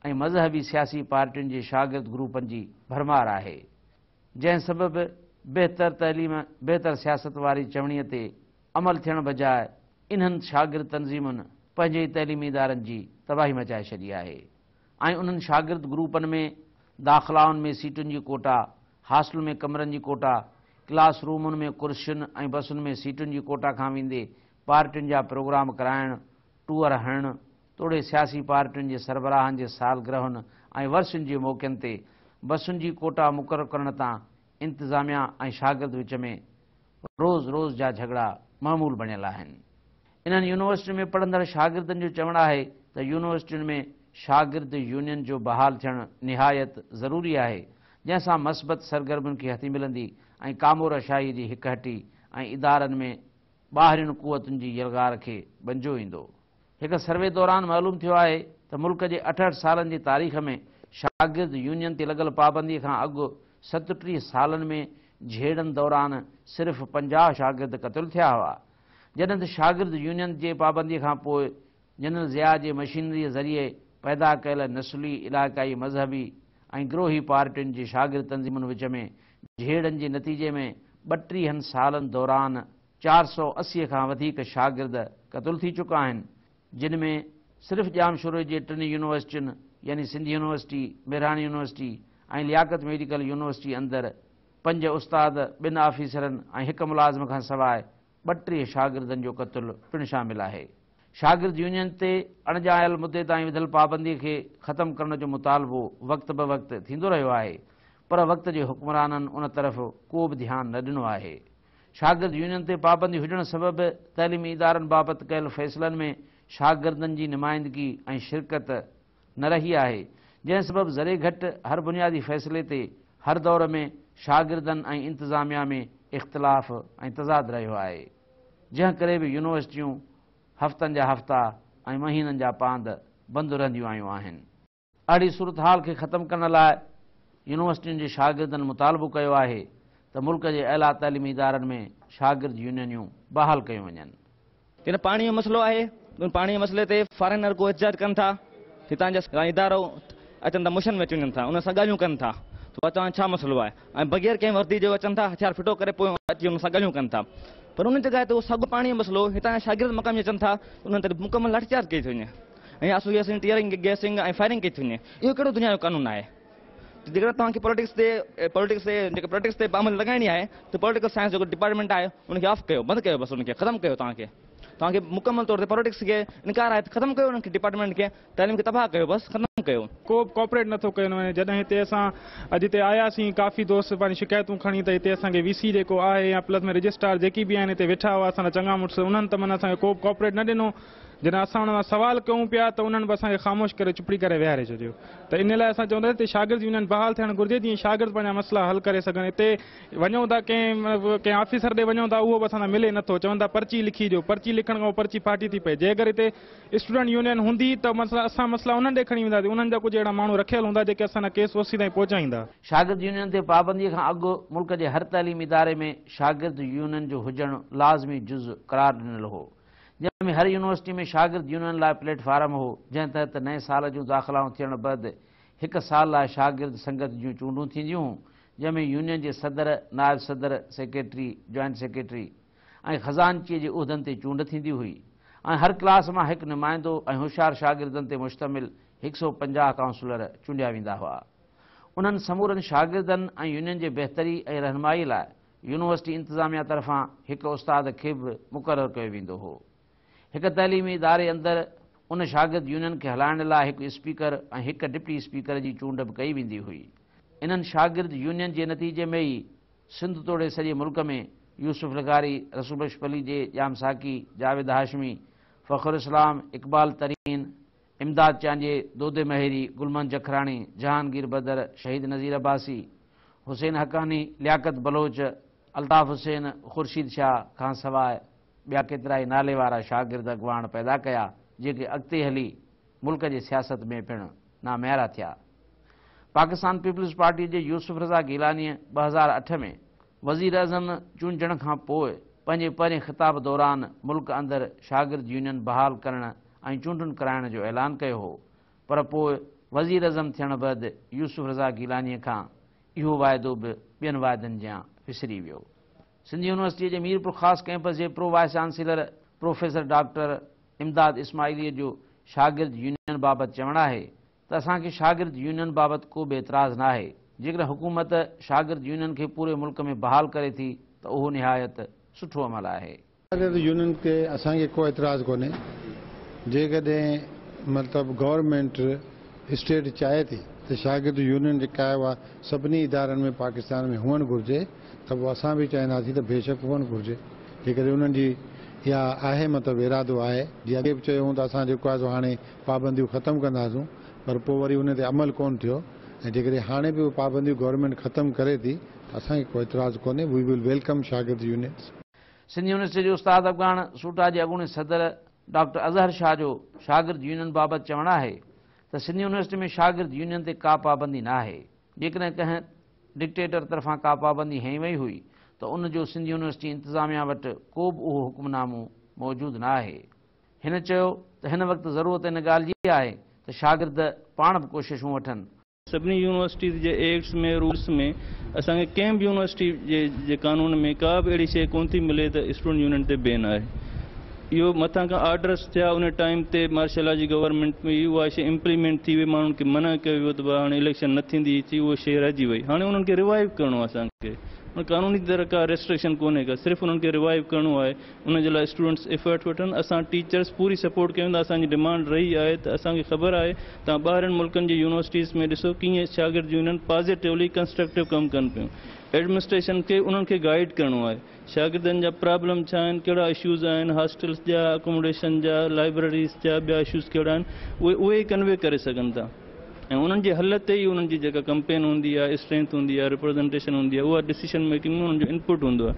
ऐं मज़हबी सियासी पार्टियुनि जे शागिर्द ग्रुपनि जी भरमार आहे, जंहिं सबबु बहितर तइलीम बहितर सियासत वारी चवणीअ ते अमल थियण बजाए इन्हनि शागिर्द तंज़ीमुनि पंहिंजे तइलीमी इदारनि जी तबाही मचाए छॾी आहे ऐं उन्हनि शागिर्द ग्रुपनि में दाख़िलाउनि में सीटुनि जी कोटा, हॉस्टल में कमरनि जी कोटा, क्लास रूमुनि में कुर्सियुनि ऐं बसुनि में सीटुनि जी कोटा खां वेंदे पार्टियुनि जा प्रोग्राम कराइण, टूअर हणण तोड़े सियासी पार्टियुनि जे सरबराहनि जे सालगिरहुनि ऐं वर्षुनि जे मौक़नि ते बसुनि जी कोटा मुक़ररु करण तां इंतिज़ामिया ऐं शागिर्द विच में रोज़ रोज़ जा झगड़ा मामूल बणियल आहिनि। इन्हनि यूनिवर्सिटियुनि में पढ़ंदड़ शागिर्दनि जो चवणु आहे त यूनिवर्सिटियुनि में शागिर्द यूनियन जो बहाल थियणु निहायत ज़रूरी आहे, जंहिंसां मस्बत सरगर्मियुनि खे हथी मिलंदी ऐं कामोरशाही जी हिकु हटी ऐं इदारनि में ॿाहिरियुनि कुवतुनि जी यलगार खे बंजो ईंदो। हिकु सर्वे दौरान मालूम थियो आहे त मुल्क जे 68 सालनि जी तारीख़ में शागिर्द यूनियन ते लॻल पाबंदीअ खां अॻु 37 सालनि में झेड़नि दौरान सिर्फ़ 50 शागिर्द क़तल थिया हुआ, जॾहिं त शागिर्द यूनियन जे पाबंदीअ खां पोइ जनरल ज़िया जे मशीनरीअ ज़रिए पैदा कयल नस्ली, इलाइक़ाई, मज़हबी ऐं ग्रोही पार्टियुनि जे शागिर्द तंज़ीमुनि विच में झेड़नि जे नतीजे में 32 सालनि दौरान 480 खां वधीक शागिर्द क़तल थी चुका आहिनि, जिन में सिर्फ़ ॼामशोरो जे टिनि यूनिवर्सिटियुनि यानी सिंध यूनिवर्सिटी, मेहरान यूनिवर्सिटी ऐं लियाकत मेडिकल यूनिवर्सिटी अंदरि 5 उस्ताद, 2 ऑफिसरनि ऐं 1 मुलाज़िम खां सवाइ 32 शागिर्दनि जो क़तल पिणु शामिल आहे। शागिर्द यूनियन ते अणॼाणियल मुदे ताईं विधिल पाबंदी खे ख़तमु करण जो मुतालबो वक़्तु ब वक़्तु थींदो रहियो आहे, पर वक़्त जे हुक्मराननि उन तरफ़ को बि ध्यानु न ॾिनो आहे। शागिर्द यूनियन ते पाबंदी हुजण सबबु तइलीमी इदारनि बाबति कयल फ़ैसिलनि में शागिर्दनि जी नुमाइंदगी ऐं शिरकत न रही आहे, जंहिं सबबु ज़रे घटि हर बुनियादी फ़ैसिले ते हर दौर में शागिर्दनि ऐं इंतिज़ामिया में इख़्तिलाफ़ ऐं तज़ाद रहियो आहे, जंहिं करे बि यूनिवर्सिटियूं हफ़्तनि जा हफ़्ता ऐं महीननि जा पांद बंदि रहंदियूं आयूं आहिनि। अहिड़ी सूरत हाल खे ख़तमु करण लाइ यूनिवर्सिटियुनि जे शागिर्दनि मुतालबो कयो आहे त मुल्क जे अला तइलीमी इदारनि में शागिर्द यूनियनियूं बहाल कयूं वञनि। इन पाणी जो मसइलो आहे, पाणी जे मसइले ते फॉरेनर को एहतजाज कनि था, हितां जा इदारो अचनि था, मुशन में अची वञनि था, उन सां ॻाल्हियूं कनि था त तव्हां छा मसइलो आहे, ऐं बग़ैर कंहिं वर्दी जे अचनि था, हथियार फिटो करे पोइ अची उन सां ॻाल्हियूं कनि था। पर उन जॻह ते उहो साॻियो पाणी जो मसइलो हितां जा शागिर्द मक़ामी अचनि था, उन्हनि ते मुकमल लाठीचार्ज कई थी वञे ऐं आंसू गैसिंग, टीयरिंग गैसिंग ऐं फायरिंग कई थी वञे। इहो कहिड़ो दुनिया जो कानून आहे? जेकॾहिं तव्हांखे पॉलिटिक्स ते अमल लॻाइणी आहे त पॉलिटिकल साइंस जेको डिपार्टमेंट आहे उनखे ऑफ कयो, बंदि कयो, बसि उनखे ख़तमु कयो। तव्हांखे मुकमल तौर ते पॉलिटिक्स खे इनकार आहे त ख़तमु कयो उनखे, डिपार्टमेंट खे, तालीम खे तबाह कयो, बसि ख़तमु कयो। को बि कॉपरेट नथो कयो वञे। जॾहिं हिते असां अॼु हिते आयासीं, काफ़ी दोस्त पंहिंजी शिकायतूं खणी त हिते असांखे वीसी जेको आहे या प्लस में रजिस्ट्रार जेकी बि आहिनि हिते वेठा हुआ असांजा चङा मुड़ुस, उन्हनि त माना असांखे को बि कॉपरेट न ॾिनो। जॾहिं असां हुन सां सवाल कयूं पिया त उन्हनि बि असांखे ख़ामोश करे चुपड़ी करे विहारे छॾियो। त इन लाइ असां चवंदासीं त शागिर्द यूनियन बहाल थियणु घुरिजे, जीअं शागिर्द पंहिंजा मसइला हल करे सघनि। हिते वञूं था कंहिं ऑफिसर ॾे वञूं था, उहो बि असां सां मिले नथो, चवनि था पर्ची लिखी ॾियो, पर्ची लिखण खां पोइ पर्ची फाटी थी पए। जे अगरि हिते स्टूडेंट यूनियन हूंदी त मसइला असां मसइला उन्हनि ॾे खणी वेंदासीं, उन्हनि जा कुझु अहिड़ा माण्हू रखियल हूंदा जेके असां केस ओसी ताईं पहुचाईंदा। शागिर्द यूनियन ते पाबंदीअ खां अॻु मुल्क जे हर तालीमी इदारे में शागिर्द यूनियन जो हुजणु लाज़मी जुज़ करार ॾिनल हो, जंहिंमें हर यूनिवर्सिटी में शागिर्द यूनियन लाइ प्लेटफार्म हो, जंहिं तहत नए साल जूं दाख़िलाऊं थियण बाद हिकु साल लाइ शागिर्द संगत जूं चूंडूं थींदियूं, जंहिंमें यूनियन जे सदर, नायब सदर, सेक्रेटरी, जॉइंट सेक्रेटरी ऐं ख़ज़ानचीअ जे उहिदनि ते चूंड थींदी हुई ऐं हर क्लास मां हिकु नुमाइंदो ऐं होशियार शागिर्दनि ते मुश्तमिल 150 काउंसिलर चूंडिया वेंदा हुआ। उन्हनि समूरनि शागिर्दनि ऐं यूनियन जे बहितरी ऐं रहनुमाई लाइ यूनिवर्सिटी इंतिज़ामिया तरफ़ां हिकु उस्ताद खे बि मुक़ररु कयो वेंदो हो। हिकु तइलीमी इदारे अंदरि उन शागिर्द यूनियन खे हलाइण लाइ हिकु स्पीकर ऐं हिकु डिप्टी स्पीकर जी चूंड बि कई वेंदी हुई। इन्हनि शागिर्द यूनियन जे नतीजे में ई सिंध तोड़े सॼे मुल्क में यूसुफ लगारी, रसूल बख़्श पलीजे, जाम साकी, जावेद हाशमी, फ़ख़्र इस्लाम, इक़बाल तरीन, इमदाद चांजे, दोदे महरी, गुलमन जखराणी, जहांगीर बदर, शहीद नज़ीर अब्बासी, हुसैन हक़ानी, लियाकत बलोच, अल्ताफ़ हुसैन, ख़ुर्शीद शाह खां सवाइ ॿिया केतिरा ई नाले वारा शागिर्द अॻवान पैदा कया, जेके अॻिते हली मुल्क जे सियासत में पिणु नाम्यारा थिया। पाकिस्तान पीपल्स पार्टी जे यूसुफ रज़ा गिलानीअ 2008 में वज़ीर आज़म चूंजण खां पोइ पंहिंजे पहिरें ख़िताब दौरान मुल्क अंदरि शागिर्द यूनियन बहाल करण ऐं चूंडुनि कराइण जो ऐलान कयो हो, पर पोइ वज़ीर आज़म थियण बाद यूसुफ रज़ा गिलानीअ खां इहो वाइदो बि ॿियनि वाइदनि जियां विसरी वियो। सिंध यूनिवर्सिटीअ जे मीरपुर ख़ासि कैंपस जे pro vice chancellor professor doctor Imdad इस्माइलीअ जो शागिर्द यूनियन बाबति चवणु आहे त असांखे शागिर्द यूनियन बाबति को बि एतिराज़ न आहे, जेकॾहिं हुकूमत शागिर्द यूनियन खे पूरे मुल्क में बहाल करे थी त उहो निहायत सुठो अमल आहे। शागिर्द यूनियन ते असांखे को एतिराज़ कोन्हे, जेकॾहिं मतिलबु गवर्नमेंट स्टेट चाहे थी त शागिर्द यूनियन जेका आहे उहा सभिनी इदारनि में पाकिस्तान में हुअणु घुरिजे, त पोइ असां बि चाहींदासीं त बेशक हुअणु घुरिजे। जेकॾहिं उन्हनि जी इहा आहे मतिलबु इरादो आहे, जीअं अॻे बि चयो त असां जेको आहे सो हाणे पाबंदियूं ख़तमु कंदासूं, पर पोइ वरी उन ते अमल कोन थियो, ऐं जेकॾहिं हाणे बि उहे पाबंदियूं गवर्नमेंट ख़तमु करे थी त असांखे को एतिराज़ कोन्हे। We will welcome शागिर्द यूनियन्स। सिंध यूनिवर्सिटी जे उस्ताद अॻवान सूटा जे अॻूणे सदर डॉक्टर अज़हर शाह जो शागिर्द यूनियन बाबति चवणु आहे त सिंध यूनिवर्सिटी में शागिर्द यूनियन ते का पाबंदी न आहे, जेकॾहिं कंहिं डिक्टेटर तरफ़ां का पाबंदी हई वई हुई त उन जो सिंध यूनिवर्सिटी इंतिज़ामिया वटि को बि उहो हुक्मनामो मौजूदु न आहे। हिन चयो त हिन वक़्तु ज़रूरत इन ॻाल्हि जी आहे त शागिर्द पाण बि कोशिशूं वठनि। सभिनी यूनिवर्सिटीज़ जे एक्ट्स में, रूल्स में असांखे कंहिं बि यूनिवर्सिटी जे कानून में का बि अहिड़ी शइ कोन थी मिले त स्टूडेंट यूनियन ते बैन आहे। इहो मथां खां आर्डर्स थिया उन टाइम ते मार्शल जी गवर्नमेंट में उहा शइ इम्प्लीमेंट थी वई, माण्हुनि खे मना कयो वियो त हाणे इलेक्शन न थींदी, उहा शइ रहिजी वई। हाणे उन्हनि खे रिवाइव करिणो आहे असांखे, कानूनी तरह का रेस्ट्रिक्शन कोन्हे का, सिर्फ़ु उन्हनि खे रिवाइव करिणो आहे। उन जे लाइ स्टूडेंट्स एफर्ट वठनि, असां टीचर्स पूरी सपोर्ट कयूं था। असांजी डिमांड रही आहे त असांखे ख़बर आहे तव्हां ॿाहिरिनि मुल्कनि जी यूनिवर्सिटीज़ में ॾिसो कीअं शागिर्द यूनियन पॉज़िटिवली कंस्ट्रक्टिव कमु कनि पियूं। एडमिनिस्ट्रेशन खे उन्हनि खे गाइड करिणो आहे, शागिर्दनि जा प्रॉब्लम छा आहिनि, कहिड़ा इशूज़ आहिनि, हॉस्टल्स जा, अकोमोडेशन जा, लाइब्रेरीज़ जा, ॿिया इशूज़ कहिड़ा आहिनि, उहे ई कन्वे करे सघनि था। ऐं उन्हनि जे हल ते ई उन्हनि जी जेका कंपेन हूंदी आहे, स्ट्रेंथ हूंदी आहे, रिप्रेज़ेंटेशन हूंदी आहे, उहा डिसीजन मेकिंग में उन्हनि जो इनपुट हूंदो आहे।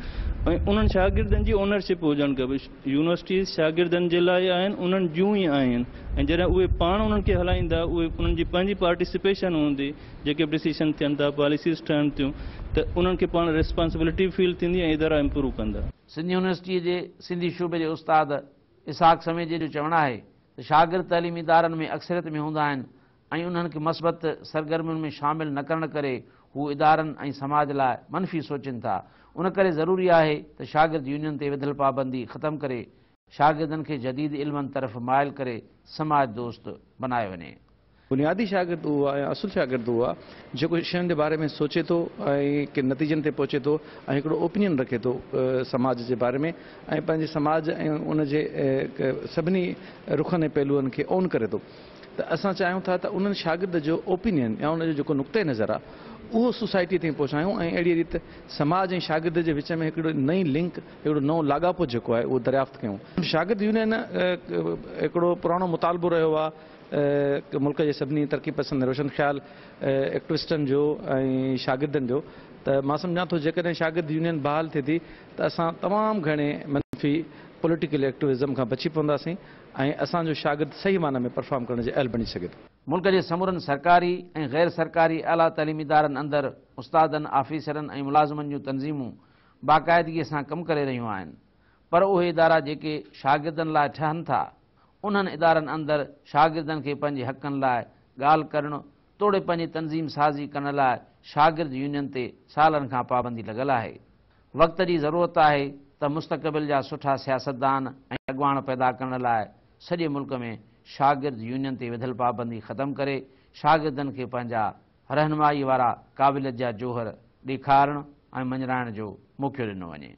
ऐं उन्हनि शागिर्दनि जी ओनरशिप हुजणु खपे। यूनिवर्सिटीज़ शागिर्दनि जे लाइ आहिनि, उन्हनि जूं ई आहिनि, ऐं जॾहिं उहे पाण उन्हनि खे हलाईंदा, उहे उन्हनि जी पंहिंजी पार्टिसिपेशन हूंदी, जेके बि डिसीजन थियनि था, पॉलिसीज़ ठहनि थियूं, त उन्हनि खे पाण रिस्पॉन्सिबिलिटी फील थींदी ऐं इदारा इम्प्रूव कंदा। सिंध यूनिवर्सिटीअ जे सिंधी शुबे जे उस्ताद اسحاق سميجي جو چوڻ آهي ته شاگرد تعليمي ادارن ۾ اڪثريت ۾ هوندا آهن ۽ انهن کي مثبت سرگرمين ۾ شامل نه ڪرڻ ڪري هو ادارن ۽ سماج لاء منفي سوچين ٿا. ان ڪري ضروري آهي ته شاگرد يونين تي وڌل پابندي ختم ڪري شاگردن کي جديد علمن طرف مائل ڪري سماج دوست بنايو وڃي. بنيادي شاگرد اهو آهي يا اصل شاگرد اهو آهي جيڪو شين جي باري ۾ سوچي ٿو ۽ ڪن نتيجن تي پهچي ٿو ۽ هڪڙو اوپينين رکي ٿو سماج جي باري ۾ ۽ پنهنجي سماج ۽ ان جي سڀني رخن ۽ پهلوئن کي اون ڪري ٿو ته اسان چاهيون ٿا ته انهن شاگرد جو اوپينين يا ان جو جيڪو نقطه نظر آهي اهو سوسائٽيء تائين پهچايون ۽ اهڙيء ريت سماج ۽ شاگرد جي وچ ۾ هڪڙو نئين لنڪ هڪڙو نئون لاڳاپو جيڪو آهي اهو دريافت ڪيون. شاگرد يونين هڪڙو پراڻو مطالبو رهيو آهي ملڪ جي سڀني ترقي پسند ۽ روشن خيال ايڪٽوسٽن جو ۽ شاگردن جو ته مان سمجهان ٿو جيڪڏهن شاگرد يونين بحال ٿئي ٿي ته اسان تمام گهڻي منفي پوليٽيڪل ايڪٽوزم کان بچي پونداسين ۽ اسان جو شاگرد صحيح معنيٰ ۾ پرفارم ڪرڻ جي اهل بڻجي سگهي ٿو. ملڪ جي سمورن سرڪاري ۽ غير سرڪاري اعليٰ تعليمي ادارن اندر استادن، آفيسرن ۽ ملازمن جون تنظيمون باقاعدگيء سان ڪم ڪري رهيون آهن پر اهي ادارا جيڪي شاگردن لاء ٺهن ٿا انهن ادارن اندر شاگردن کي پنهنجي حقن لاء ڳالهه ڪرڻ توڙي پنهنجي تنظيم سازي ڪرڻ لاء شاگرد يونين تي سالن کان پابندي لڳل آهي. وقت جي ضرورت آهي ته مستقبل جا سٺا سياستدان ۽ اڳواڻ پيدا ڪرڻ لاء سڄي ملڪ ۾ شاگرد يونين تي وڌل پابندي ختم ڪري شاگردن کي پنهنجا رهنمائي وارا قابليت جا جوهر ڏيکارڻ ۽ مڃرائڻ جو موقعو ڏنو وڃي.